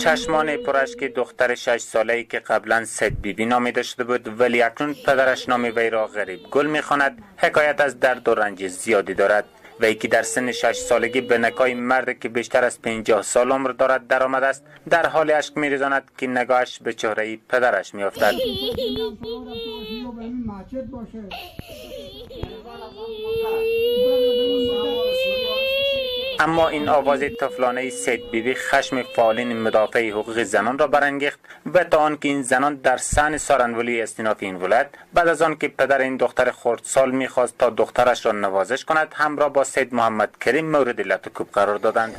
چشمان پراشک دختر 6 ساله‌ای که قبلا سید بیبی نامیده شده بود ولی اکنون پدرش نام وی را غریب گل می‌خواند، حکایت از درد و رنج زیادی دارد. وی که در سن 6 سالگی به نکای مرد که بیشتر از 50 سال عمر دارد درآمده است، در حال اشک می‌ریزاند که نگاهش به چهره پدرش می‌افتد. اما این آواز طفلانه سید بیبی خشم فعالین مدافع حقوق زنان را برانگیخت و تا آنکه این زنان در صحن سارنوالی استیناف این ولایت بعد از آن که پدر این دختر خردسال میخواست تا دخترش را نوازش کند، همراه با سید محمد کریم مورد لط و کوب قرار دادند.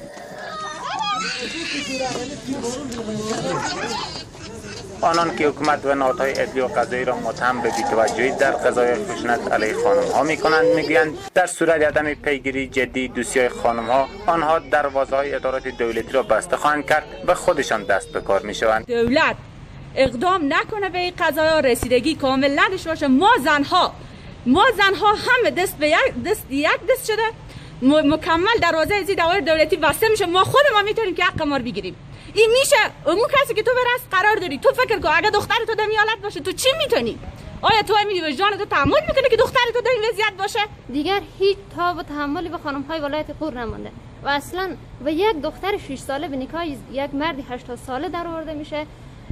آنان که حکومت و نهادهای عدلی و قضایی را متهم به بی‌توجهی در قضایای خشونت علیه خانم‌ها می‌کنند، می‌گویند در صورت عدم پیگیری جدی دوسیه‌های خانم‌ها، آنها دروازه‌های ادارات دولتی را بسته خواهند کرد و خودشان دست به کار می‌شوند. دولت اقدام نکنه به این قضایا، رسیدگی کامل نداشته باشه. ما زنها همه دست به یک دست، یک دست شده مکمل دروازه از دوایر دولتی بسته میشه. ما خود ما میتونیم که حق ما رو بگیریم. این میشه اون کسی که تو به راست قرار داری، تو فکر کن اگه دختر تو در حالت باشه تو چی میتونی؟ آیا تو میدی به جان تو تحمل میکنی که دختر تو در این وضعیت باشه؟ دیگر هیچ تاب و تحملی به خانم های ولایت غور نمانده و اصلا و یک دختر 6 ساله به نکاح یک مرد 80 ساله در آورده میشه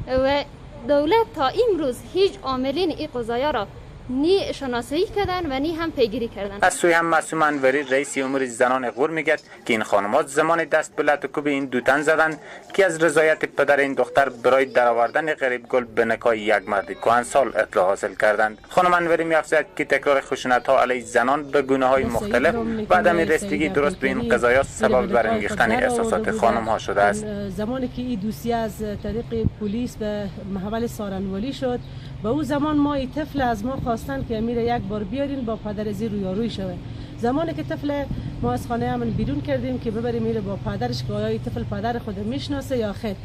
و دولت تا امروز هیچ عاملین این قضایا را نی شناسایی کردن و نی هم پیگیری کردن. از سوی هم معصوم انوری رئیس امور زنان غور میگه که این خانمات زمان دست به لط و کوب این دو تن زدند که از رضایت پدر این دختر برای درآوردن غریب گل به نکاح یک مرد کهنسال اطلاع حاصل کردند. خانم انوری میافزاید که تکرار خشونت ها علیه زنان به گونه های مختلف و عدم رسیدگی درست به این قضایا سبب برانگیختن احساسات خانم ها شده است. زمانی که این دوسیه از طریق پلیس به محول سارنوالی شد، به او زمان ما این طفل از ما خواستن که میره یک بار بیارین با پدر زیر رویارویی شوه. زمانی که طفل ما از خانه امن بیرون کردیم که ببریم میره با پدرش که آیا طفل پدر خود میشناسه یا خیر،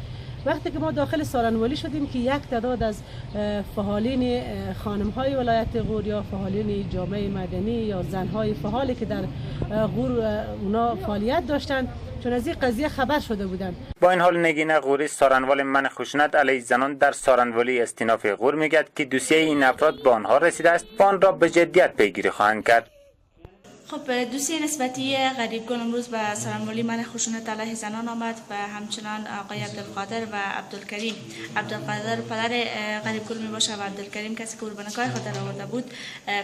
وقتی که ما داخل سارنوالی شدیم که یک تعداد از فعالین خانم های ولایت غور یا فعالین جامعه مدنی یا زن های فعالی که در غور اونا فعالیت داشتند، چون از این قضیه خبر شده بودند. با این حال نگین غوری سارنوال من خشونت علیه زنان در سارنوالی استیناف غور میگد که دوسیه این افراد به آنها رسیده است و آن را به جدیت پیگیری خواهند کرد. خب دوسیه نسبتی غریب گل امروز به سارنوالی من خشونت علیه زنان آمد و همچنان آقای عبدالقادر و عبدالکریم. عبدالقادر پدر غریب گل می باشه و عبدالکریم کسی که او به نکاح خود در آورده بود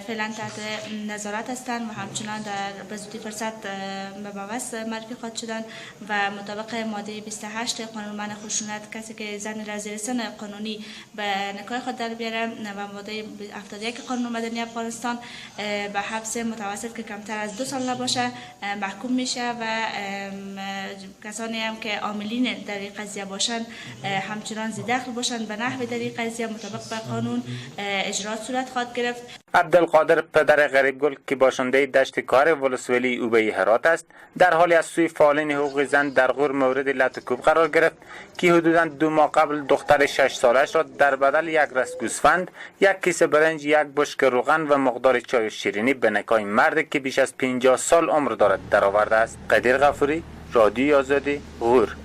فعلا تحت نظارت هستند و همچنان در به زودی فرصت به بوس معرفی خواهد شدند و مطابق ماده 28 قانون من خشونت کسی که زن را زیر سن قانونی به نکاح خود در بیاره و ماده 71 قانون مدنی افغانستان به حبس متوسط که کمتر از 2 سال نباشه محکوم میشه و کسانی هم که عاملین در این قضیه باشند همچنان ذی‌دخل باشند به نحو در این قضیه مطابق به قانون اجرا صورت خواهد گرفت. عبدالقادر پدر غریب گل که باشنده دشت کار ولسوالی اوبه هرات است، در حالی از سوی فعالین حقوق زن در غور مورد لط و کوب قرار گرفت که حدوداً 2 ماه قبل دختر 6 سالش را در بدل یک رس گوسفند، یک کیسه برنج، یک بشک روغن و مقدار چای و شیرینی به نکاح مرد که بیش از 50 سال عمر دارد درآورده است. قدیر غفوری، رادیو آزادی، غور.